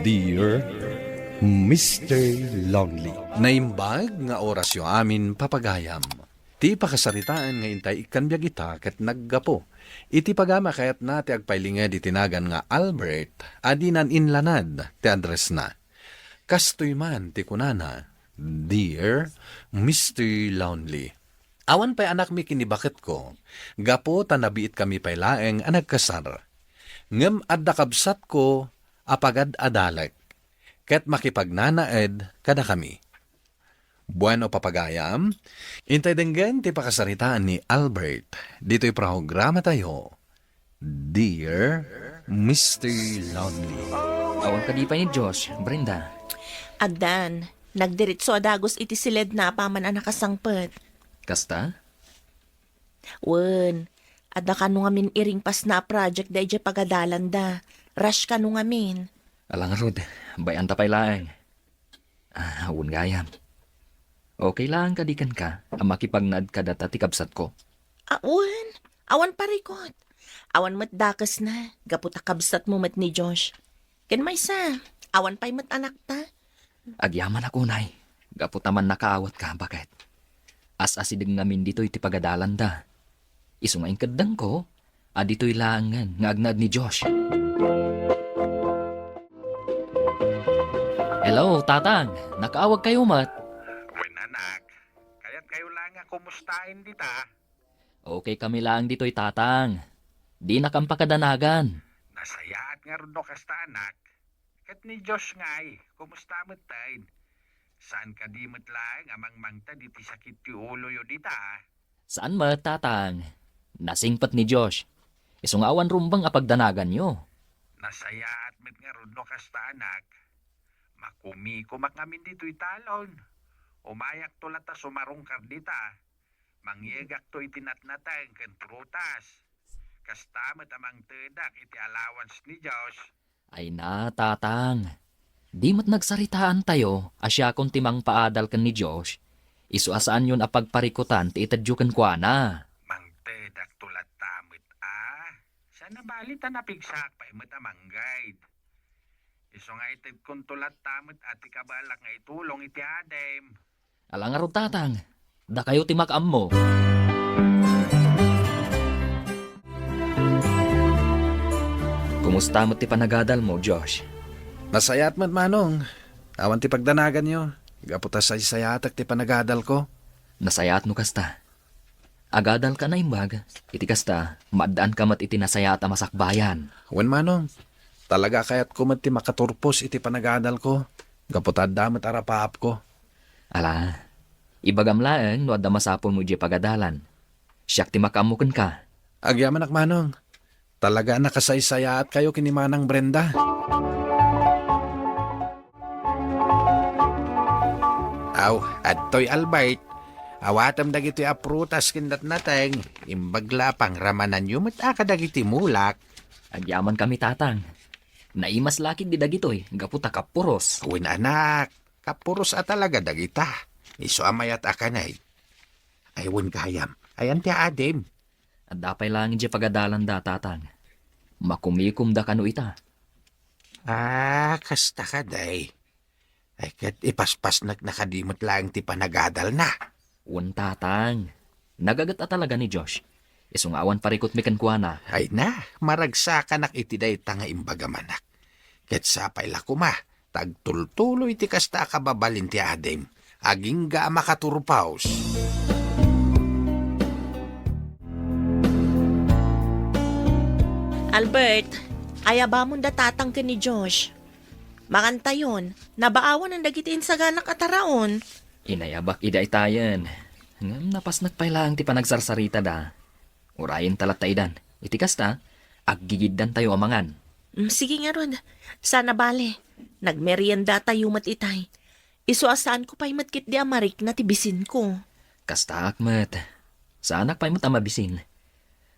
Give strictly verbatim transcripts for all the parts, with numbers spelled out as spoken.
Dear Mister Lonely. Naimbag nga orasyo amin, papagayam. Ti pakasaritaan nga intay ikkan biag ita ket naggapu iti pagama kayatna ti agpailinged iti nagan nga Albert a dinan inlanad ti addressna. Kastoy man ti kunana, "Dear Mister Lonely, awan pay anakmi ken ni baketko, gapu ta nabiitkami pay laeng a nagkasar. Ngem adda kabsatko a pagad-adalek, ket makipagnanaed kadakami." Bueno, papagayam, intay denggen ti pakasaritaan ni Albert ditoy programatayo, Dear Mister Lonely. Awan kadi pay ni Josh, Brenda? Addan, nagdiritso a dagus iti siledna apaman a nakasangpet. Kasta? Wen, adda kano ngamin iringpasna a project da idiay pagadalanda. Rush kano ngamin. Ala ngarud, bay-anta pay laeng. Ah, wen gayam. Okay laeng kadi kenka a makipagnaed kadata ti kabsatko? Ah, wen, awan parikut. Awan met dakesna, gapu ta kabsatmo met ni Josh. Ken maysa, awan pay met anakta. Agyamanak unay, gapu ta mannakaawatka, baket. As-asideg ngamin ditoy ti pagadalanda. Isu nga inkeddengko a ditoy laengen nga agnaed ni Josh. Hello, Tatang. Nakaawagkayo met? Wen, anak. Kayatkayo laeng a kumustaen dita? Okay kami laeng ditoy, Tatang. Dinakam pakadanagan. Nasayaat ngarud no kasta, anak. Ket ni Josh ngay, kumusta metten? Saan kadi met laeng a mangmangted iti sakit ti uloyo dita? Saan met, Tatang. Nasingpet ni Josh. Isu nga awan rumbeng a pagdanaganyo. Nasayaat met ngarud no kasta, anak. Makumikumak ngamin ditoy talon. Umayakto latta sumarungkar dita. Mangyegakto iti natnateng ken prutas. Kasta met a mangtedak iti allowance ni Josh. Ay na, Tatang. Di met nagsaritaantayo a siakon ti mangpaadal ken ni Josh, isu a saanyon a pagparikutan ti itedyo kenkuana. Mangtedakto latta met a. Saan a bali ta napigsaak pay met a mangguide. Isu nga itedkonto latta met a ti kabaelak nga itulong iti adim. Ala ngarud, Tatang. Dakayo ti makaammo. Kumusta met ti panagadalmo, Josh? Nasayaat met, Manong. Awan ti pagdanaganyo, gapu ta saysayaatek ti panagadalko. Nasayaat no kasta. Agadalka a naimbag, iti kasta, maaddaanka met iti nasayaat a masakbayan. Wen, Manong. Talaga a kayatko met ti makaturpos iti panagadalko, gapu ta adda met arapaapko. Ala, ibagam laeng no adda masapulmo idiay pagadalan. Siak ti makaammo kenka. Agyamanak, Manong. Talaga a nakasaysayaatkayo ken ni Manang Brenda. Aw, adtoy Albert. Awatem dagitoy a prutas ken natnateng. Imbag la a pangramananyo met a kadagiti mulak. Agyamankami, Tatang. Naimas la ketdi dagitoy gapu ta kappuros. Wen, anak, kappuros a talaga dagita. Isu a mayat a kanay. Ay, wen gayam. Ayan ti adim. Adda pay laeng idiay pagadalanda, Tatang. Makumikomda kano ita. Ah, kasta kadi. Ay, ket ipaspasnekna kadi met laeng ti panagadalna. Wen, Tatang. Nagaget a talaga ni Josh. Isu nga awan parikutmi kenkuana. Ay na, maragsakanak iti dayta nga imbagam, anak. Ket sapay la koma, ta agtultuloy ti kasta a kababalin ti adim, agingga a makaturpaos. Albert, ayabamon da Tatang ken ni Josh. Mangantayon, nabaawanen dagiti insaganak a taraon. Inayabak ida itayen. Ngem napasnek pay laeng ti panagsarsaritada. Urayenta latta idan. Iti kasta, aggigiddantayo a mangan. Mm, sige ngarud. Saan a bale. Nagmeriendatayo met itay. Isu a saanko pay met ketdi a marikna ti bisinko. Kastaak met. Saanak pay met a mabisin.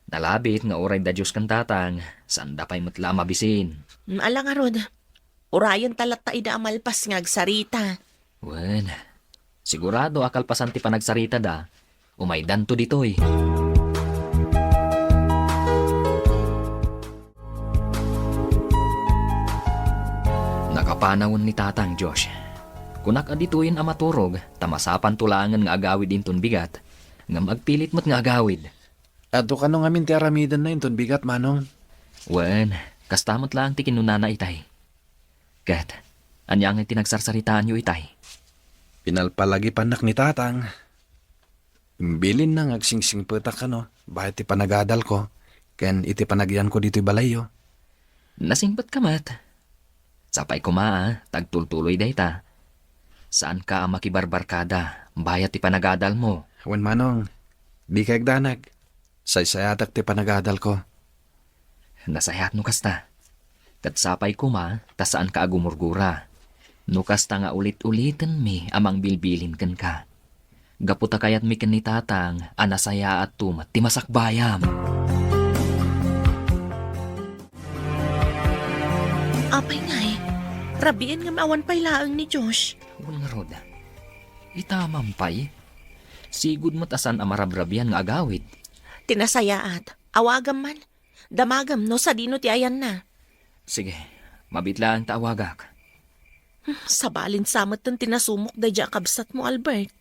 Nalabit nga uray da Dios ken Tatang, saanda pay met la a mabisin. Mm, ala ngarud. Urayenta latta ida a malpas nga agsarita. Wen, sigurado a kalpasan ti panagsaritada, umaydanto ditoy. Naka Panawen ni Tatang, Josh. Kunak a ditoyen a maturog, ta masapanto laengen nga agawid inton bigat, ngem agpilit met nga agawid. Adu kano ngamin ti aramidenna inton bigat, Manong? Wen, kasta met laeng ti kinunana itay. Ket, ania ngay ti nagsarsaritaanyo itay? Pinalpalagipannak ni Tatang. Imbilinna nga agsingsingpetak kano, bayat ti panagadalko, ken iti panagyanko ditoy balayyo. Nasingpetka met. Sapay koma, a, ta agtultuloy dayta. Saanka a makibarbarkada, bayat ti panagadalmo. Wen, Manong, dika agdanag. Saysayatak ti panagadalko. Nasayaat no kasta. Ket sapay koma ta saanka a gumurgura. No kasta nga ulit-ulitenmi a mangbilbilin kenka. Gapu ta kayatmi ken ni Tatang a nasayaatto met ti masakbayam. Apay ngay, rabiin ngem awan pay laeng ni Josh. Wen ngarud, itamam pay. Sigud met a saan a marabrabian nga agawid. Ti nasayaat, awagam man. Damagam no sadino ti ayanna. Sige, mabiit laeng ta awagak. Hmm, sabalin sa metten ti nasumok daydiay a kabsatmo, Albert.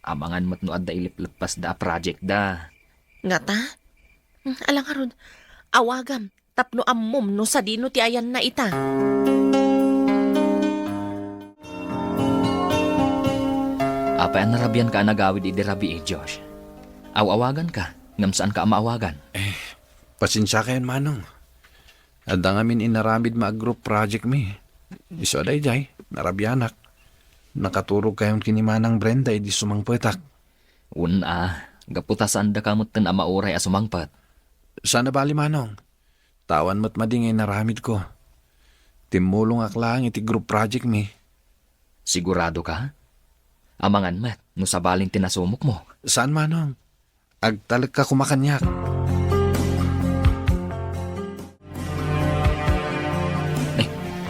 Amangan met no adda iliplipasda a project da. Ngata? Hmm, ala ngarud, awagam tapno ammom no sadino ti ayanna ita. Apay a narabianka a nagawid idi rabii, Josh? Aw-awaganka, ngem saanka a maawagan. Eh, pasensiakayon, Manong. Adda ngamin inaramidmi a group project mi. Isu a daydiay, narabianak. Nakaturogkayon ken ni Manang Brenda idi sumangpetak. Wen a, gapu ta saandaka metten a mauray a sumangpet. Saan a bali, Manong. Ta awan met madi nga inaramidko. Timmulongak laeng iti group project mi. Siguradoka? Amangan met no sabalin ti nasumokmo. Saan, Manong. Agtalekka koma kaniak. Eh,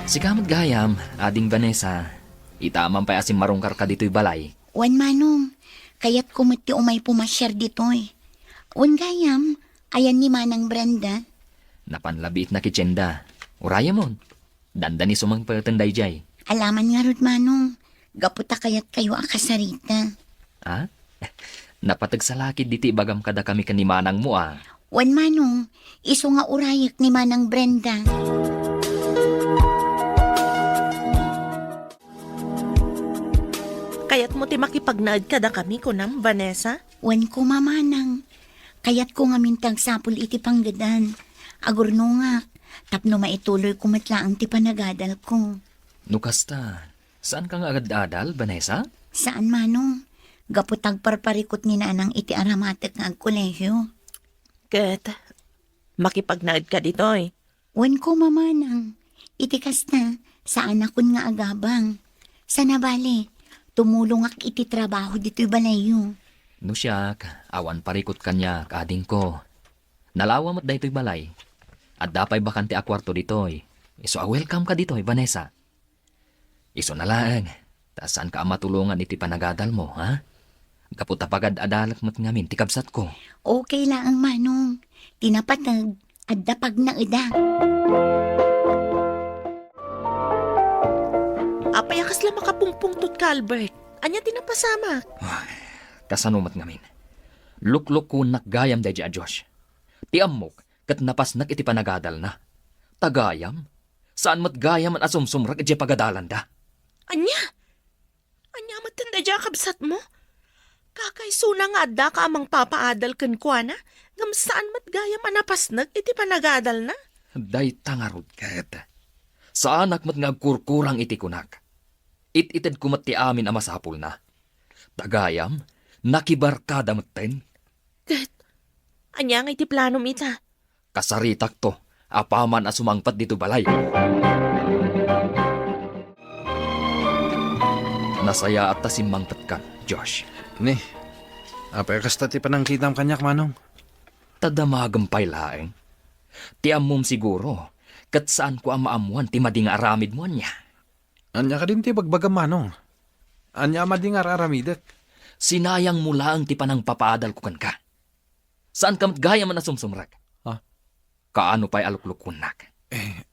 sika met gayam, Ading Vanessa. Itamam pay a simmarungkarka ditoy balay. Wen, Manong, kayatko met ti umay pumasiar ditoy. Wen gayam, ayan ni Manang Brenda? Napan labi iti kitchenna. Urayamon. Dandani sumangpeten daydiay. Alaman ngarud, Manong, gapu ta kayatkayo a kasarita. Ah? Napateg sa lakid ditoy ibagam kadakami ken ni manangmo, a. Wen, Manong, isu nga urayek ni Manang Brenda. Kayatmo ti makipagnaed kadakami, kunam, Vanessa? Wen koma, Manang. Kayatko ngamin ti agsapul iti panggedan. Agurnongak, tapno maituloyko met laeng ti panagadalko. No kasta, saanka nga agad-adal, Vanessa? Saan, Manong. Gapu ta agparparikut ni Nanang iti aramatek nga agkolehiyo. Ket, makipagnaedka ditoy? Wen koma, Manang. Iti kasta, saanakon nga agabang. Sana bale, tumulongak iti trabaho ditoy balayyo. No siak, awan parikut kaniak, adingko. Nalawa met daytoy balay. Adda pay bakante a kuarto ditoy. Isu a welcome-ka ditoy, Vanessa. Isuna laeng, ta saanka a matulongan iti panagadalmo, ha? Gapu ta pagad-adalek met ngamin ti kabsatko. Okay laeng, Manong. Ti napateg, adda pagnaeda. Apay a kasla makapungpungtotka, Albert? Ania ti napasamak? Ay, kasano met ngamin? Luklukuennak gayam daydiay a Josh. Ti ammok, ket napasnek iti panagadalna. Ta gayam, saan met gayam a sumsumrek idiay pagadalanda. Ania? Ania metten daydiay a kabsatmo? Kakaisuna nga addaka a mangpapaadal kenkuana, ngem saan met gayam a napasnek iti panagadalna? Dayta ngarud ket, saanak met nga agkurkurang iti kunak. It-itedko met ti amin a masapulna. Ta gayam, nakibarkada metten. Ket, ania ngay ti planom ita? Kasaritakto, apaman a sumangpet ditoy balay. Nasayaat ta simmangpetkan, Josh. Ni, apay a kasta ti panangkitam kaniak, Manong? Ta damagem pay laeng. Ti ammom siguro, ket saanko a maammuan ti madi nga aramidmo ania. Ania kadin ti bagbagam, Manong? Ania a madi nga ar-aramidek? Sinayangmo laeng ti panangpapaadalko kenka. Saanka met gayam a nasumsumrek. Ha? Kaano pay a luklukuennak? Eh,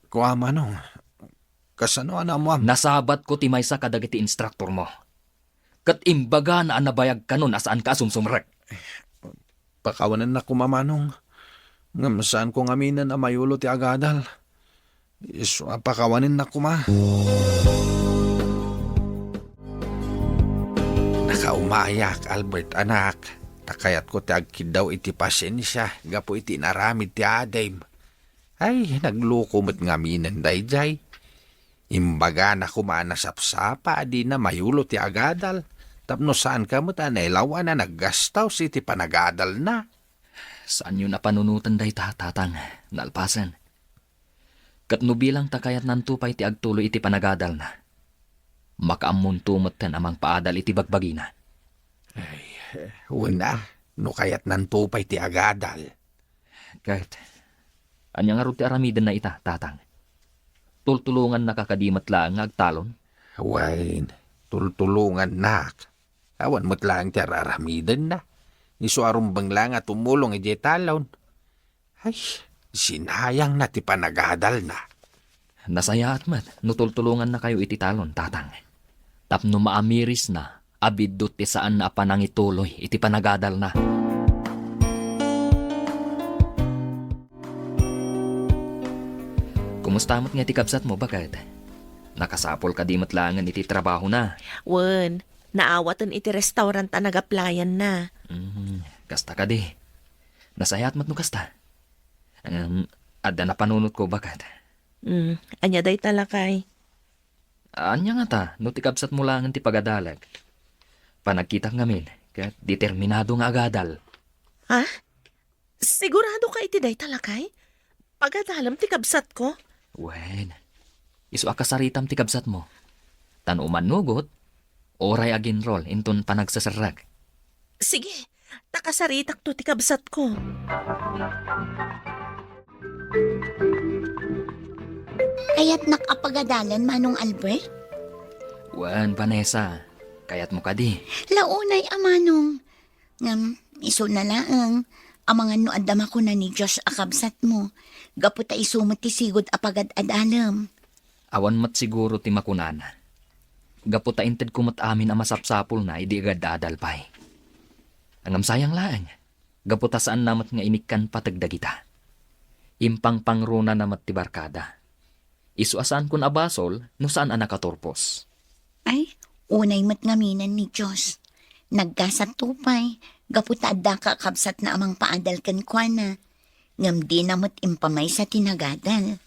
kua, Manong. Kasano a naammuam? Nasabatko ti maysa kadagiti instruktormo. Ket imbagana a nabayag kanon a saanka a sumsumrek. Pakawanennak koma, Manong. Ngem saanko ngaminen a mayulo ti agadal. Isu a pakawanennak koma. Nakaumayak, Albert, anak. Ta kayatko ti agkiddaw iti pasensia gapu iti inaramid ti adim. Ay, nagluko met ngaminen daydiay. Imbagana koma a nasapsapa a dina mayulo ti agadal, tapno saanka met a nailaw-an a naggastos iti panagadalna. Saanyo a panunoten dayta, Tatang, nalpasen. Ket no bilang ta kayatnanto pay ti agtuloy iti panagadalna, makaammonto metten a mangpaadal iti bagbagina. Ay, wen a, no kayatnanto pay ti agadal. Ket, ania ngarud ti aramidenna ita, Tatang? Tultulongannaka kadi met laeng nga agtalon? Wen, tultulongannak. Awan met laeng ti ar-aramidenna. Isu a rumbeng laeng a tumulong idiay talon. Ay, sinayangna ti panagadalna. Nasayaat met no tultulongannakayo iti talon, Tatang. Tapno maamirisna a biddut ti saanna a panangituloy iti panagadalna. Kumusta met nga ti kabsatmo, baket? Nakasapul kadi met laengen iti trabahona? Wen, naawaten iti restaurant a nag-applyan-na. Mm, kasta kadi. Nasayaat met no kasta. Ngem, adda napanunotko, baket. Mm, ania dayta, lakay? Ania ngata no ti kabsatmo laengen ti pagadalek? Panagkitak ngamin, ket determinado nga agadal. Ha? Siguradoka iti dayta, lakay? Pagadalem ti kabsatko? Wen, isu a kasaritam ti kabsatmo. Ta no umannugot, uray aginrol inton panagseserrek. Sige, ta kasaritakto ti kabsatko. Kayatnak a pagadalen, Manong Albert? Wen, Vanessa. Kayatmo kadi? Launay a, Manong. Ngem, isuna laeng, amangan no adda makuna ni Josh a kabsatmo, gapu ta isu met ti sigud a pagad-adalem. Awan met siguro ti makunana. Gapu ta intedko met amin a masapsapulna idi agad-adal pay. Ngem sayang laeng, gapu ta saanna met nga inikkan pateg dagita. Impangpangrunana met ti barkada. Isu a saankon a basol no saan a nakaturpos. Ay, unay met ngaminen ni Josh. Naggasatto pay, gapu ta addaka a kabsatna a mangpaadal kenkuana. Ngem dina met impamaysa ti nagadal.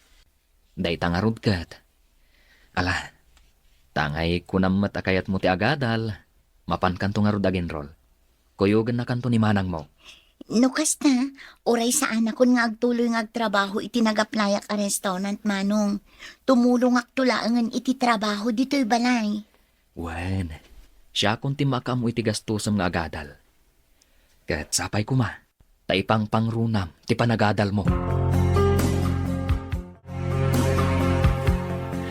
Dayta ngarud ket. Ala, tangay kunam met a kayatmo ti agadal, mapankanto ngarud aginrol. Kuyogennakanto ni manangmo. No kasta, uray saanakon nga agtuloy nga agtrabaho iti nagaplayak a restaurant, Manong. Tumulongakto laengen iti trabaho ditoy balay. Wen, siakon ti makaammo iti gastosem nga agadal. Ket sapay koma, ta ipangpangrunam ti panagadalmo.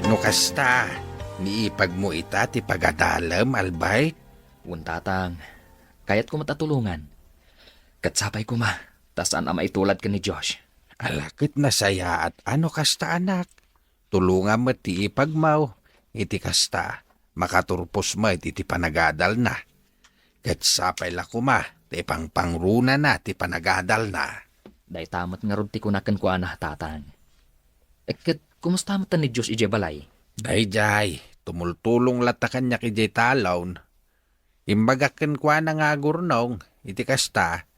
No kasta, niipagmo ita ti pagadalem, Albay? Wen, Tatang, kayatko met a tulongan. Ket sapay koma, ta saan a maitulad ken ni Josh. Ala, ket nasayaat a no kasta, anak. Tulongam met ti ipagmaw, iti kasta, makaturpos met iti panagadalna. Ket sapay la koma, ta ipangpangrunana ti panagadalna. Dayta met ngarud ti kuna kenkuana, Tatang. E, ket kumusta met ni Josh idiay balay? Daydiay, tumultulong latta kaniak idiay talon. Imbagak kenkuana nga agurnong, iti kasta,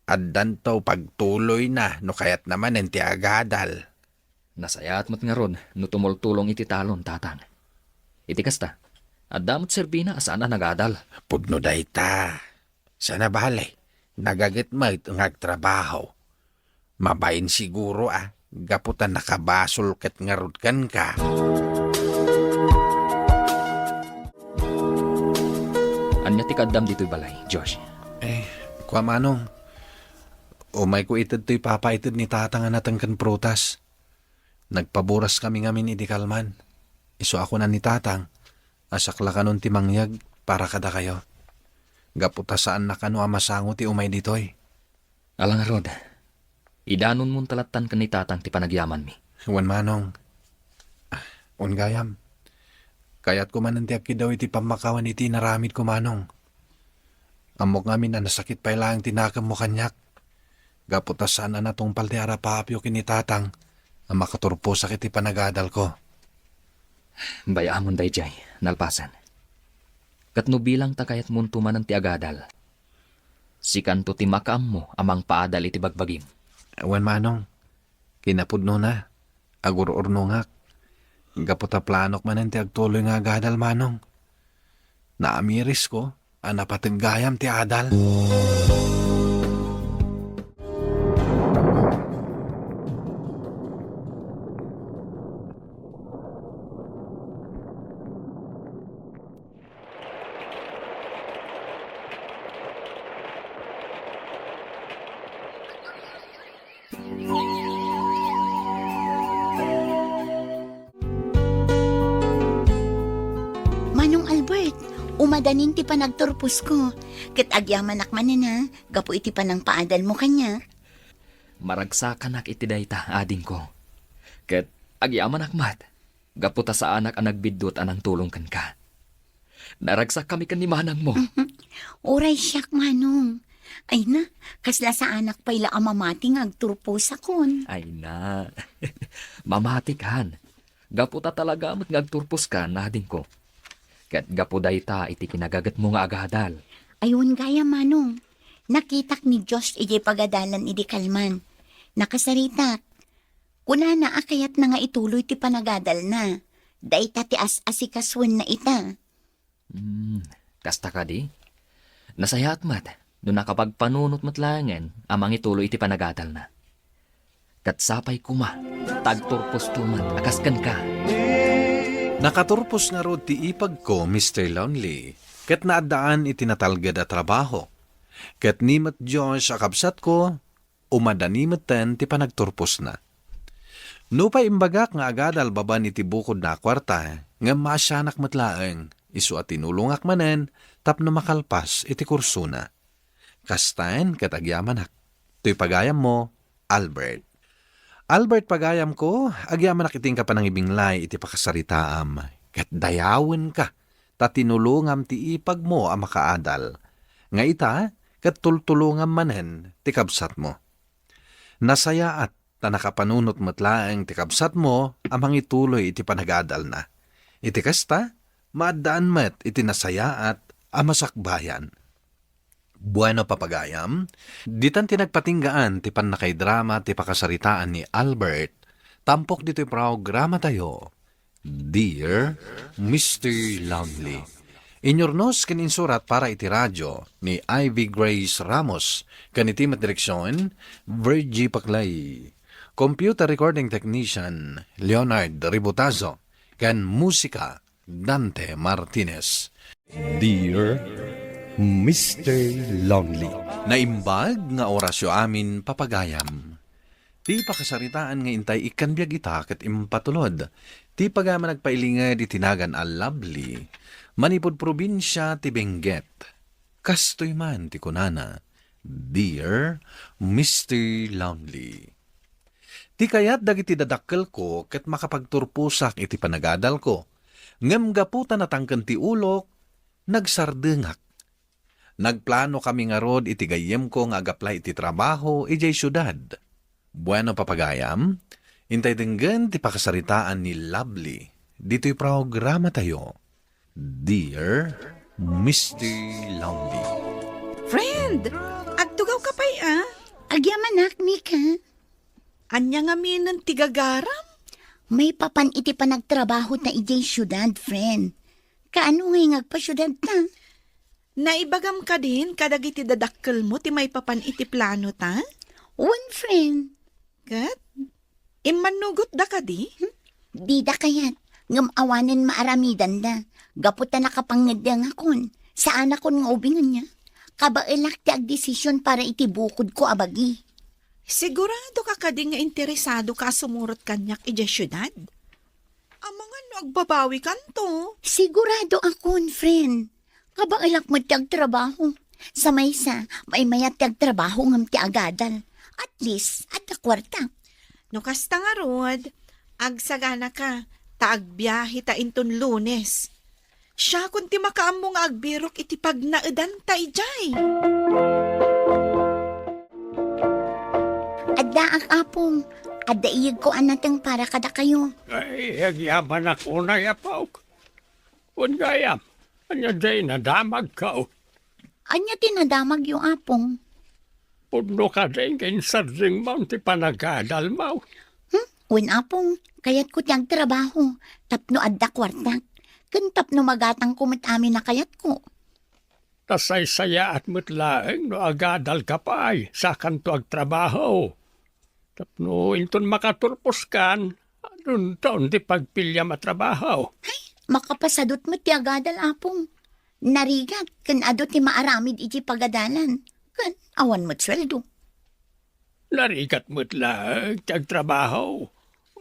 addanto pagtuloyna no kayatna manen ti agadal. Nasayaat met ngarud no tumultulong iti talon, Tatang. Iti kasta, adda met serbina a saan a nagadal. Pudno dayta. Sana bale, nagaget met nga agtrabaho. Mabain siguro a, gapu ta nakabasol ket ngarud kenka. Ania ti kaaddam ditoy balay, Josh? E, kua, Manong. Umayko ited toy papaited ni Tatang a nateng ken prutas. Nagpaburaskami ngamin idi kalman. Isu a kuna ni Tatang a saklakanon ti mangyeg para kadakayo. Gapu ta saanna kano a masango ti umay ditoy. Ala ngarud, idanonmon ta lattan ken ni Tatang ti panagyamanmi. Wen, Manong. Ah, Wen gayam, kayatko manen ti agkiddaw iti pammakawan iti inaramidko, Manong. Ammok ngamin a nasakit pay laeng ti nakemmo kaniak, gapu ta saan a natungpal ti arapapio ken ni Tatang a makaturposak iti panagadalko. Bay-amon daydiay, nalpasen. Ket no bilang ta kayatmonto manen ti agadal, sikanto ti makaammo a mangpaadal iti bagbagim. Wen, Manong, kinapudnona, agur-urnongak. Gapu ta planok manen ti agtuloy nga agadal, Manong. Naamirisko a napateg gayam ti adal. Manong Albert, umadanin ti panagturposko, ket agyamanak manen a, gapu iti panangpaadalmo kaniak. Maragsakanak iti dayta, adingko. Ket agyamanak met, gapu ta saanak a nagbiddut a nangtulong kenka. Naragsakkami ken ni manangmo. Uray siak, Manong. Ay na, kasla saanak pay la a mamati nga agturposakon. Ay na. Mamatik, han. Gapu ta talaga met nga agturposka, adingko. Ket gapu dayta iti kinagagetmo nga agadal. Ay, wen gayam, Manong. Nakitak ni Josh idiay pagadalan idi kalman. Nakasaritak. Kunana a kayatna nga ituloy ti panagadalna. Dayta ti as-asikasuenna ita. Hmm, kasta kadi? Nasayaat met no nakapagpanunot met laengen a mangituloy iti panagadalna. Ket sapay koma ta agturposto met a kas kenka. Nakaturpos ngarud ti ipagko, Mister Lonely, ket naaddaan iti natalged a trabaho. Ket ni met Josh a kabsatko, umadani metten ti panagturposna. Nupay imbagak nga agadal babaen iti bukodna a kuarta, ngem maasianak met laeng, isu a tinulongak manen tapno makalpas iti kursona. Kastaen ket agyamanak. Toy pagayammo, Albert. Albert, pagayamko, agyamanak iti inka panangibinglay iti pakasaritaam, ket dayawenka ta tinulongam ti ipagmo a makaadal. Nga ita, ket tultulongam manen ti kabsatmo. Nasayaat ta nakapanunot met laeng ti kabsatmo a mangituloy iti panagadalna. Iti kasta, maaddaan met iti nasayaat a masakbayan. Bueno, papagayam, ditan ti nagpatinggaan ti pannakaidrama ti pakasaritaan ni Albert, tampok ditoy programatayo, Dear Mister Lonely. Inyurnos ken insurat para iti radio ni Ivy Grace Ramos, ken iti met direksion, Virgie Paclay. Computer recording technician, Leonard Ributazo, ken musika, Dante Martinez. Dear Mister Lonely. Naimbag nga orasyo amin, papagayam. Ti pakasaritaan nga intay ikkan biag ita ket impatulod. Ti pagayam a nagpailinged iti nagan a Lovely, manipud probinsia ti Benguet. Kastoy man ti kunana, Dear Mister Lonely. Ti kayat dagiti dadakkelko ket makapagturposak iti panagadalko. Ngem gapu ta natangken ti ulok, nagsardengak. Nagplanokami ngarud iti gayyemko nga agaplay iti trabaho idiay siudad. Bueno, papagayam, intay denggen ti pakasaritaan ni Lovely ditoy programatayo, Dear Mister Lonely. Friend, agtugawka pay a? Agyamanak, Mika. Ania ngamin ti gagaram? Maipapan iti panagtrabaho ta idiay siudad, friend. Kaano ngay nga agpasiudad ta? Naibagam kadin kadagiti dadakkelmo ti maipapan iti plano ta? Wen, friend. Ket? Immannugotda kadi? Hmm? Dida kayat, ngem awanen maaramidanda. Gapu ta nakapangngedda ngakon, saanakon nga ubingenda. Kabaelak ti agdesisyon para iti bukodko a bagi. Siguradoka kadi nga interesadoka a sumurot kaniak idiay siudad? Amangan no agbabawikanto. Siguradoakon, friend. Kabaelak met ti agtrabaho. Sa maysa, maymayat ti agtrabaho ngem ti agadal. At least, adda kuarta. No kasta ngarud, agsaganaka, ta agbiaheta inton Lunes. Siakon ti makaammo nga agbirok iti pagnaedanta idiay. Addaak, Apong. Adda iyegko a nateng para kadakayo. Ay, agyamanak unay, Apok. Wen gayam, ania diay nadamagko? Ania ti nadamagyo, Apong? Pudno kadi nga insardengmo ti panagadalmo? Hmm? Wen, Apong, kayatko ti agtrabaho tapno adda kuartak, ken tapno magatangko met amin a kayatko. Ta saysayaat met laeng no agadalka pay, sakanto agtrabaho. Tapno inton makaturposkan, adunton ti pagpiliam a trabaho. Ay, makapasadut met ti agadal, Apong. Narigat ken adu ti maaramid iti pagadalan, ken awan met sueldo. Narigat met laeng ti agtrabaho.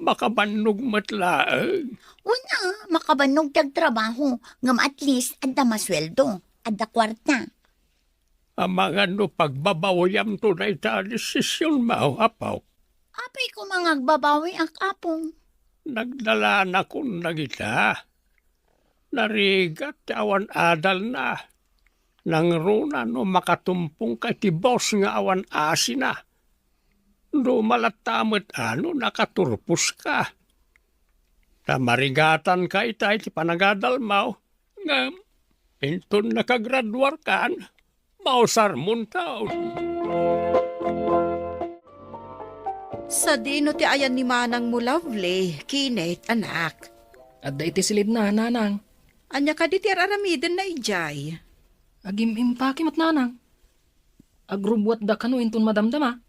Makabannog met laeng. Wen a, makabannog ti agtrabaho, ngem at least adda masueldo, adda kuarta. Amangan no pagbabawiamto dayta a desisionmo, Apok. Apay koma nga agbabawiak, Apong? Nagdalanakon dagita. Narigat ti awan adalna. Nangruna no makatumpongka iti bus nga awan asina. Duma latta met a no nakaturposka. Ta marigatanka ita iti panagadalmo, ngem inton nakagraduarkan, mausarmonto. Sadino ti ayan ni manangmo, Lovely, Kenneth, anak? Adda iti silibna, nanang. Ania kadi ti ar-aramidenna idiay? Agim-impake met, nanang. Agrubbuatda kano inton madamdama.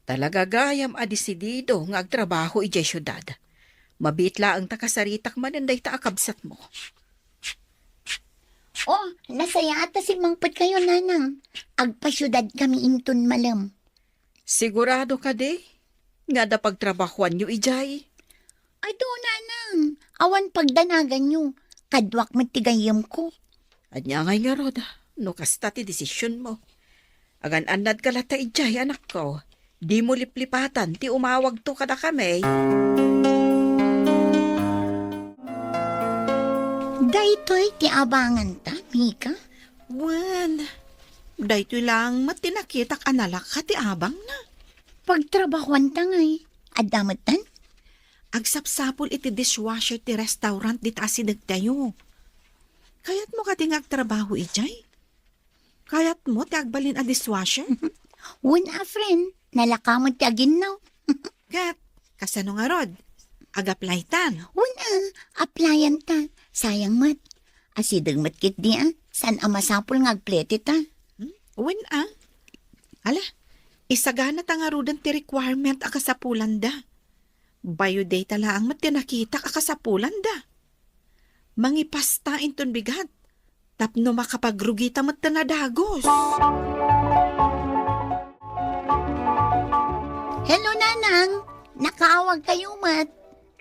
Talaga gayam a desidido nga agtrabaho idiay siudad. Mabiit laeng ta kasaritak manen dayta a kabsatmo. Oh, nasayaat ta simmangpetkayo, nanang. Agpasiudadkami inton malem. Sigurado kadi nga adda pagtrabahoanyo idiay? Adu, nanang, awan pagdanaganyo. Kaduak met ti gayyemko. Ania ngay ngarud, no kasta ti desisionmo? Agan-annadka latta idiay, anakko. Dimo liplipatan ti umawagto kadakami. Daytoy ti abanganta, Mika? Wen, daytoy laeng met ti nakitak a nalaka ti abangna. Pagtrabahoanta ngay, adda metten? Agsapsapul iti dishwasher ti restaurant dita asidegtayo. Kayatmo kadi nga agtrabaho idiay? Kayatmo ti agbalin a dishwasher? Wen a, friend, nalaka met ti aginnaw. Ket, kasano ngarud? Ag-applytan? Wen a, applyan ta. Sayang met. Asideg met ketdi a, saan a masapul nga agplete ta. Hmm? Wen a. Ala, isagana ta ngaruden ti requirement a kasapulanda. Bayo dayta laeng met ti nakitak a kasapulanda. Mangipasta inton bigat, tapno makapagrugita met ta nadagus. Hello, Nanang! Nakaawagkayo met.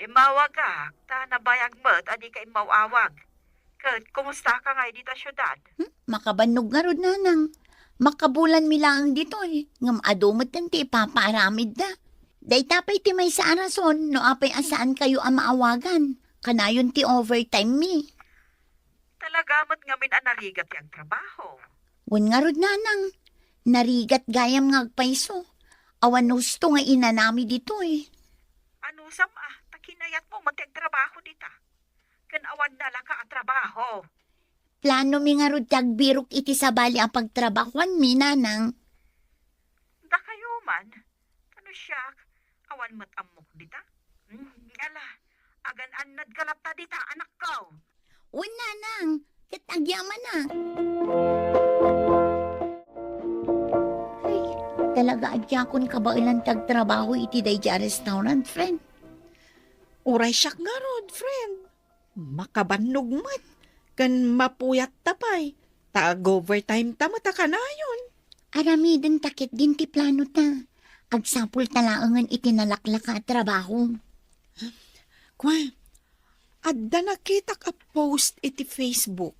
Immawagak, ta nabayag met a dika immaw-awag. Ket kumustaka ngay dita siudad? Hmm? Makabannog ngarud, Nanang. Makabulanmi laeng ditoy, ngem adu metten ti ipapaaramidda. Dayta pay ti maysa a rason no apay a saankayo a maawagan. Kanayon ti overtime mi. Talaga met ngamin a narigat ti agtrabaho? Wen ngarud, Nanang. Narigat gayam nga agpayso. Awan husto nga inanami ditoy. Anusam a, ta kinayatmo met ti agtrabaho dita. Ken awan nalaka a trabaho. Planomi ngarud ti agbirok iti sabali a pagtrabahoanmi, Nanang. Dakayo man, kano siak, awan met ammok dita? Hmm, ala, agan-annadka latta dita, anakko. Wen, Nanang, ket agyamanak. Ay, talaga a diakon kabaelan ti agtrabaho iti daydiay a restaurant, friend. Uray siak ngarud, friend. Makabannog met, ken mapuyatta pay, ta ag-overtime ta met a kanayon. Aramidenta ketdin ti planota. Agsapulta laengen iti nalaklaka a trabaho. Kua, adda nakitak a post iti Facebook.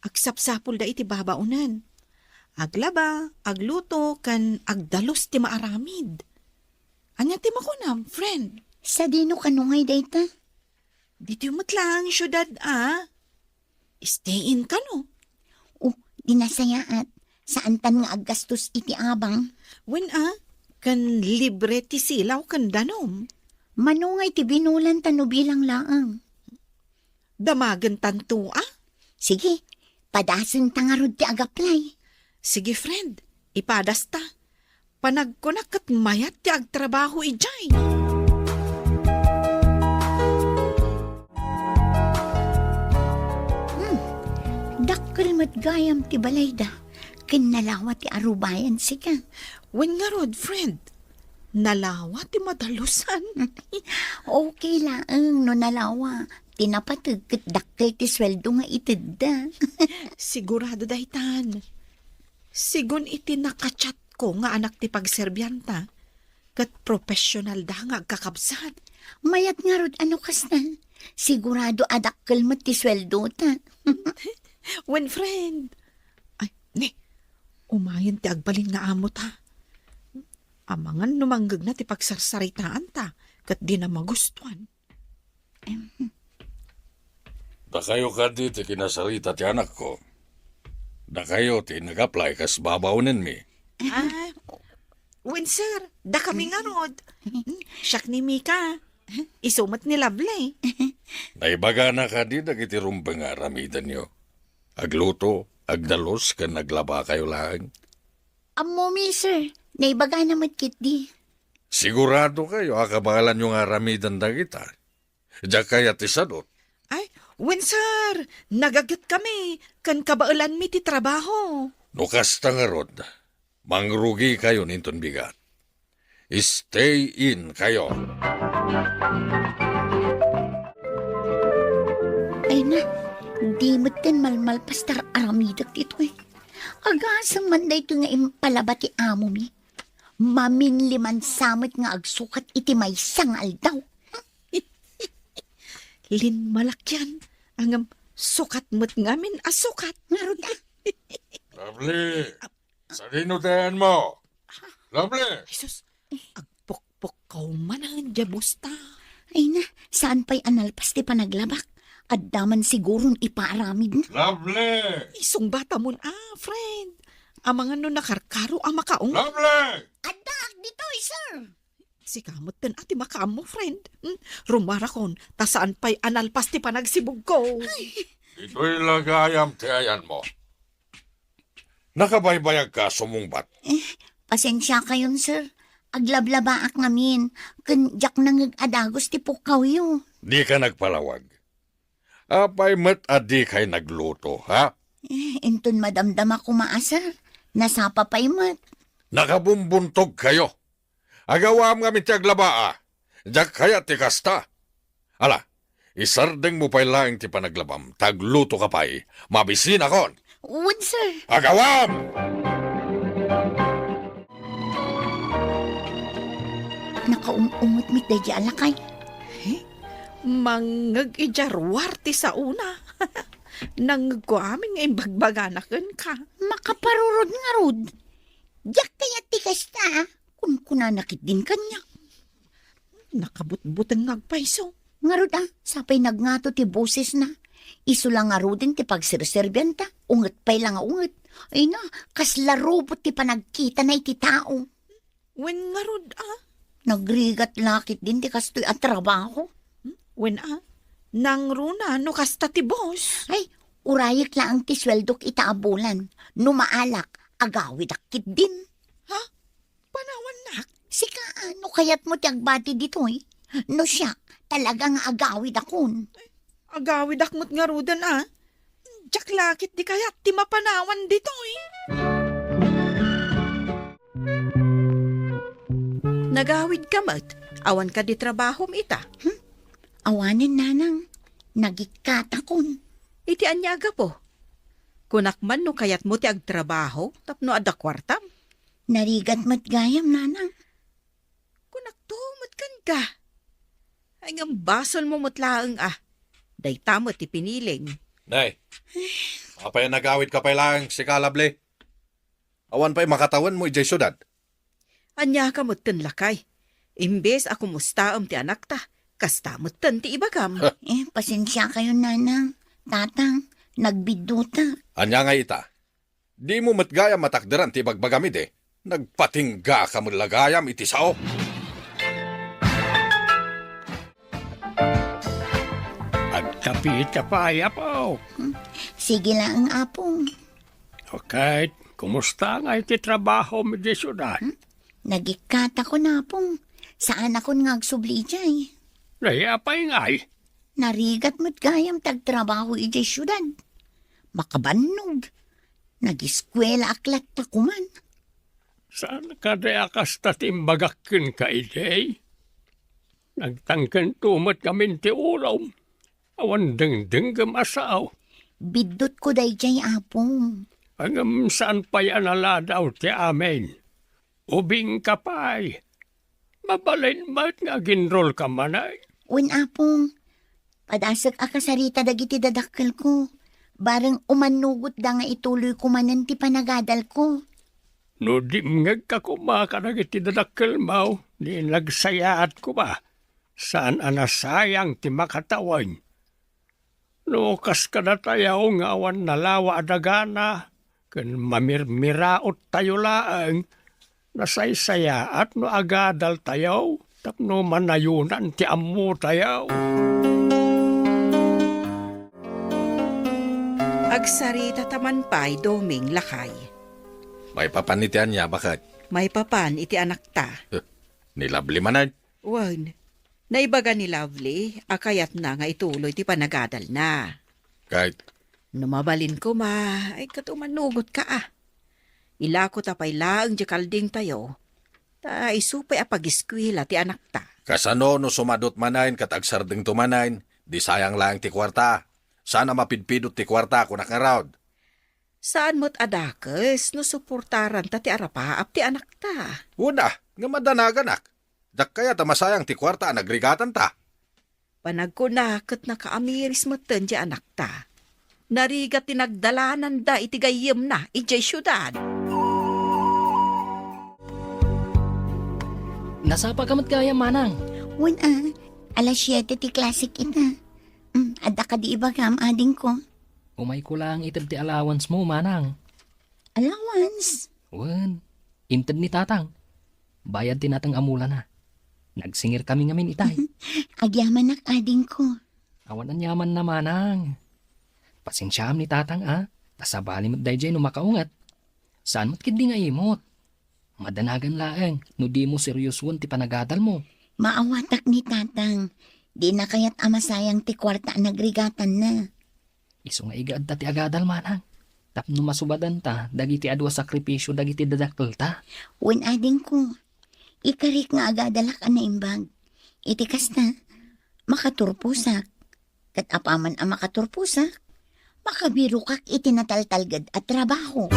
Agsapsapulda iti babaonen. Aglaba, agluto, ken agdalus ti maaramid. Ania ti makunam, friend? Sadino kano ngay dayta? Ditoy met laeng siudad, a? Stay in kano? Oh, di nasayaat. Saantan nga aggastos iti abang. Wen, a? Ken libre ti silaw ken danum. Mano nga iti binulan ta no bilang laeng? Damagentanto, a? Sige, padasenta ngarud ti agaplay. Sige, friend, ipadasta. Panagkunak ket mayat ti agtrabaho idiay. Hmm, dakkel met gayam ti balayda, ken nalawa ti arubayan sika. Wen ngarud, friend, nalawa ti madalusan. Okay laeng no nalawa. Ti napateg ket dakkel ti sueldo nga itedda. Sigurado daytan. Sigun iti nakachatko nga anak ti pagserbianta, ket professional da nga agkakabsat. Mayat ngarud a no kasta. Sigurado a dakkel met ti sueldota. Wen, friend. Ay, ne, umayen ti agbalin nga amota. Amangan no mangngegna ti pagsarsaritaanta, ket dina magustuan. Em. Dakayo kadi ti kinasarita ti anakko. Dakayo ti nag-apply kas babaonenmi. Ah, wen, sir, dakami ngarud. Siak ni Mika. Isu met ni Lovely. Naibagana kadi dagiti rumbeng nga aramidenyo? Agluto, agdalus, ken aglabakayo laeng? Ammomi, sir. Naibagana met ketdi. Sigurado kayo a kabaelanyo nga aramiden dagita? Diak kayat ti sadut. Ay, wen, sir. Nagagetkami ken kabaelanmi ti trabaho. No kasta ngarud, mangrugikayon inton bigat. Stay in kayo. Ay na, di metten malmalpas ti ar-aramidek ditoy. Agasem man daytoy nga impalaba ti amomi. Maminli man sa met nga agsukat iti maysa nga aldaw. Linmalak yan, ngem sukat met ngamin a sukat. Ngarud a. Lovely! Sadino ti ayanmo? Lovely! Jesus, agpukpukkaw manen diay busta. Ay na, saan pay a nalpas ti panaglabak? Adda man siguron ipaaramidna. Lovely! Isungbatamon a, friend. Amangan no nakarkaro a makaung. Lovely! Addaak ditoy, sir. Sika metten a ti makaammo, friend. Hmm? Rumarakon, ta saan pay a nalpas ti panagsibugko. Ditoy la gayam ti ayanmo. Nakabaybayagka a sumungbat. Eh, pasensiakayon, sir. Aglablabaak ngamin, ken diak nangngeg a dagus ti pukkawyo. Dika nagpalawag. Apay met a dikay nagluto, ha? Eh, inton madamdama koma a, sir. Nasapa pay met. Nakabumbuntog kayo. Agawam ngamin ti aglabaa. Diak kayat ti kasta. Ala, isardengmo pay laeng ti panaglabam, ta aglutoka pay. Mabisinakon. Wen, sir. Agawam! Nakaum-unget met daydi a lakay. Eh? Mangngeg idiay ruar ti saona. Nangngegko amin nga imbagbagana kenka. Makaparurod ngarud. Diak kayat ti kasta, a? Kunkunana ketdin kaniak. Nakabutbuteng nga agpayso. Ngarud a, sapay nagngato ti bosesna. Isu la ngaruden ti pagserserbianta, unget pay la nga unget. Ay na, kasla robot ti panagkitana iti tao. Wen ngarud a? Nagrigat la ketdin ti kastoy a trabaho. Hmm? Wen a, nangruna no kasta ti boss. Ay, urayek laeng ti sueldok ita a bulan. No maalak, agawidak ketdin. Ha? Panawannak? Sika, a, no kayatmo ti agbati ditoy? No siak, talaga nga agawidakon. Agawidak met ngaruden a. Diak la ketdi kayat ti mapanawan ditoy. Nagawidka met, awan kadi trabahom ita? Hmm? Awanen, nanang. Nagikkatakon. Iti ania a gapu? Kunak man no kayatmo ti agtrabaho tapno adda kuartam. Narigat met gayam, nanang. Kunakto met kenka. Ay, ngem basolmo met laeng a. Dayta met ti piniling. Nay, apay a nagawidka pay laeng, sika, Lovely? Awan pay makatawenmo idiay siudad? Ania ka metten, lakay? Imbes a kumustaem ti anakta, Kasta metten ti ibagam. Eh, pasensiakayon, Nanang. Tatang, nagbiddutak. Ania ngay ita? Dimo met gayam matakderan ti ibagbagam idi. Nagpatinggaka met la gayam iti sao. Agkapita pay, Apo. Hmm, sige laeng, Apong. Okay, kumusta ngay ti trabahom idiay siudad? Hmm? Nagikkatakon, Apong. Saanakon nga agsubli idiay. Nay, apay ngay? Narigat met gayam ti agtrabaho idiay siudad. Makabannog. Nagiskuelaak latta koman. Saan kadi a kasta ti imbagak kenka idi? Nagtangkento met ngamin ti ulom. Awan dengdengngem a sao. Biddutko daydiay, Apong. Ngem saan pay a naladaw ti amin. Ubingka pay. Mabalin met nga aginrolka manen. Wen, Apong. Padasek a kasarita dagiti dadakkelko. Bareng umannugotda nga ituloyko manen ti panagadalko. No dimngegka koma kadagiti dadakkelmo, ni nagsayaat koma. Saan a nasayang ti makatawen. No kas kadatayo nga awan nalawa a dagana ken mamirmiraottayo laeng, nasaysayaat no agadaltayo tapno manayonan ti ammotayo. Agsarita ta man pay, Doming, lakay. Maipapan iti ania, baket? Maipapan iti anakta. Eh, ni Lovely manen? Wen, naibaga ni Lovely a kayatna nga ituloy ti panagadalna. Ket? No mabalin koma, ay, ket umanugotka a. Ilako ta pay laeng diay kaldingtayo, ta isu pay a pagiskuela ti anakta. Kasano no sumadut manen ket agsardengto manen, di sayang laeng ti kuarta? Saan a mapidpidot ti kuarta, kunak ngarud. Saan met a dakes no suportaranta ti arapaap ti anakta. Wen a, nga madanaganak. Diak kayat a masayang ti kuarta a nagrigatanta. Panagkuna ket nakaamiris metten ti anakta. Narigat ti nagdalananda iti gayyemna idiay siudad. Nasapaka met gayam, manang? Wen a, alas siete ti klasek ita. Mm, adda kadi ibagam, adingko? Umayko laeng ited ti allowance mo, manang. Allowance? Wen, inted ni tatang. Bayad ti nateng a mulana. Nagsingirkami ngamin itay. Agyamanak, adingko. Awan aniamanna, manang. Pasensiaam ni tatang a, ta sabali met daydiay no makaunget. Saan met ketdi nga imot? Madanagan laeng no dimo seriosoen ti panagadalmo. Maawatak ni tatang. Dina kayat a masayang ti kuarta a nagrigatanna. Isu nga igaedta ti agadal, manang, tapno masubadanta dagiti adu a sakripisio dagiti dadakkelta. Wen, adingko, ikarik nga agadalak a naimbag. Iti kasta, makaturposak. Ket apaman a makaturposak, makabirokak iti nataltalged a trabaho.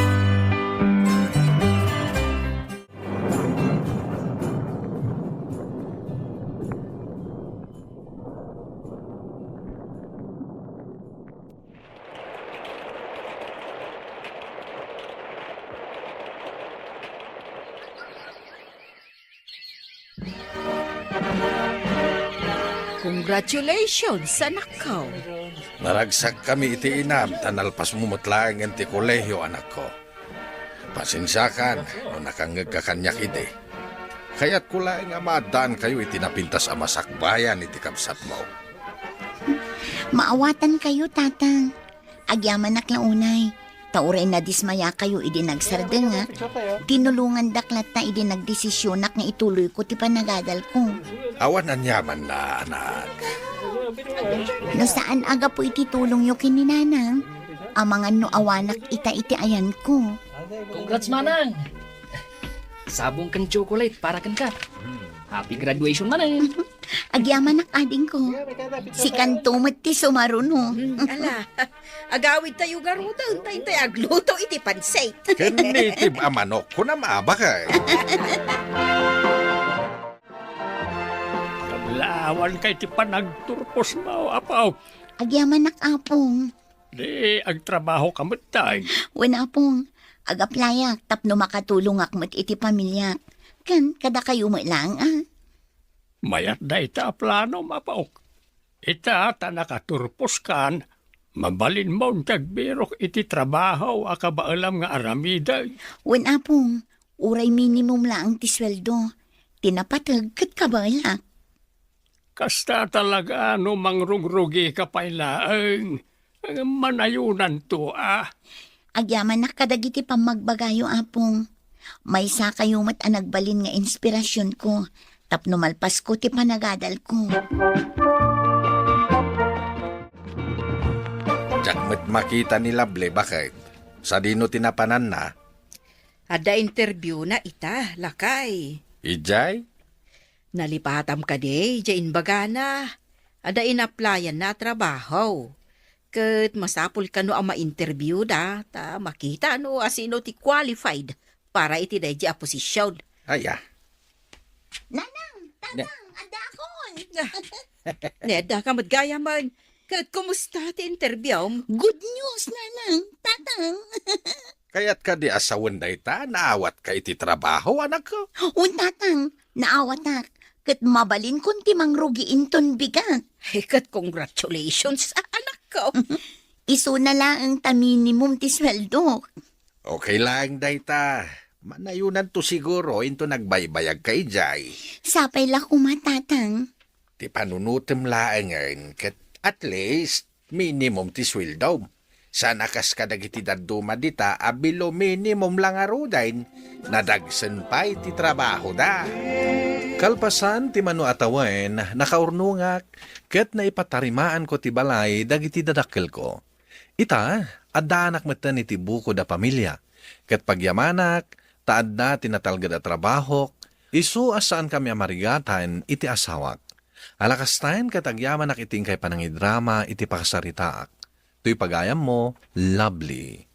Congratulations, anakko. Naragsakkami iti inam ta nalpasmo met laengen ti kolehio, anakko. Pasensiakan no nakangngegka kaniak idi. Kayatko laeng a maaddaankayo iti napintas a masakbayan iti kabsatmo. Maawatankayo, Tatang. Agyamanak la unay, ta uray nadismayakayo idi nagsardengak, tinulongandak latta idi nagdesisionak nga ituloyko ti panagadalko. Awan aniamanna, anak. No saan a gapu iti tulongyo ken ni Nanang, amangan no awanak ita iti ayanko. Congrats, Manang! Sabong ken chocolate para kenka. Happy graduation, Manang! Agyamanak, adingko. Sikanto met ti sumaruno. Hmm, ala, agawidtayo ngaruden, ta intay agluto iti pansit. Ken native a manok, kunam a bakay. Kablawan kay ti panagturposmo, apo. Agyamanak, Apong. Di agtrabahoka met, tay? Wen, Apong. Ag-applyak tapno makatulongak met iti pamiliak. Ken kadakayo met laeng, a. Mayat dayta a planom, apok. Ita ta nakaturposkan, mabalinmon ti agbirok iti trabaho a kabaelam nga aramidek. Wen, Apong, uray minimum laeng ti sueldo. Ti napateg ket kabaelak. Kasta talaga no mangrugrugika pay laeng, manayonanto a. Agyamanak kadagiti pammagbagayo, Apong. Maysakayo met a nagbalin nga inspirasionko tapno malpasko ti panagadalko. Diak met makita ni Lovely, baket? Sadino ti napananna? Adda interview na ita, lakay. Ijay? Nalipatam kadi, ijay imbagana. Adda inaplayanna a trabaho. Ket masapul kano a ma-interview da, ta makita no asino ti qualified para iti daydi a position. Aya. Nanang, Tatang, addakon. Ne, adda ka met gayamen. Ket kumusta ti interview? Good news, Nanang, Tatang. Kayat kadi a sawen dayta, naawatka iti trabaho, anakko? Wen, Tatang, naawatak. Ket mabalinkon ti mangrugi inton bigat. Ay, ket congratulations, anakko. Isuna laeng ta minimum ti sueldok. Okay laeng dayta. Manayonanto siguro inton agbaybayagka idiay. Sapay la koma, Tatang. Ti panunotem laengen ket at least minimum ti sueldom. Saan a kas kadagiti dadduma dita a below minimum la ngaruden, nadagsen pay ti trabahoda. Kalpasan ti mano a tawen, nakaurnongak ket naipatarimaanko ti balay dagiti dadakkelko. Ita, addaanak metten iti bukod a pamilia, ket pagyamanak ta adda ti natalged a trabahok, isu a saankami a marigatan iti asawak. Alakastaen ket agyamanak iti inkay panangidrama iti pakasaritaak. Toy pagayammo, Lovely.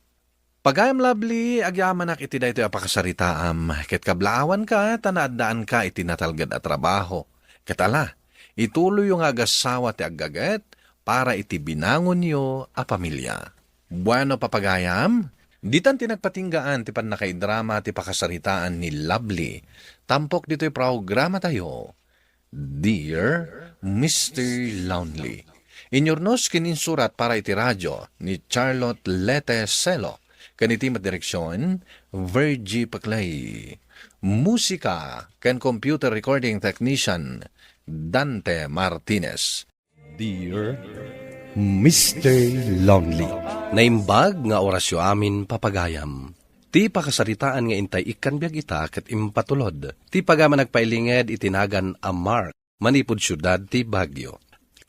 Pagayam Lovely, agyamanak iti daytoy a pakasaritaam, ket kablaawanka ta naaddaanka iti natalged a trabaho. Ket ala, ituloyyo nga agasawa ti aggaget para iti binangonyo a pamilia. Bueno, papagayam, ditan ti nagpatinggaan ti pannakaidrama ti pakasaritaan ni Lovely, tampok ditoy programatayo. Dear Mister Lonely. Inyurnos ken insurat para iti radyo ni Charlotte Lete Celo, ken iti met direksion, Virgie Paclay. Musika ken computer recording technician, Dante Martinez. Dear Mister Lonely. Naimbag nga orasyo amin, papagayam. Ti pakasaritaan nga intay ikkan biag ita ket impatulod. Ti pagayam a nagpailinged iti nagan a Mark manipud siudad ti Baguio.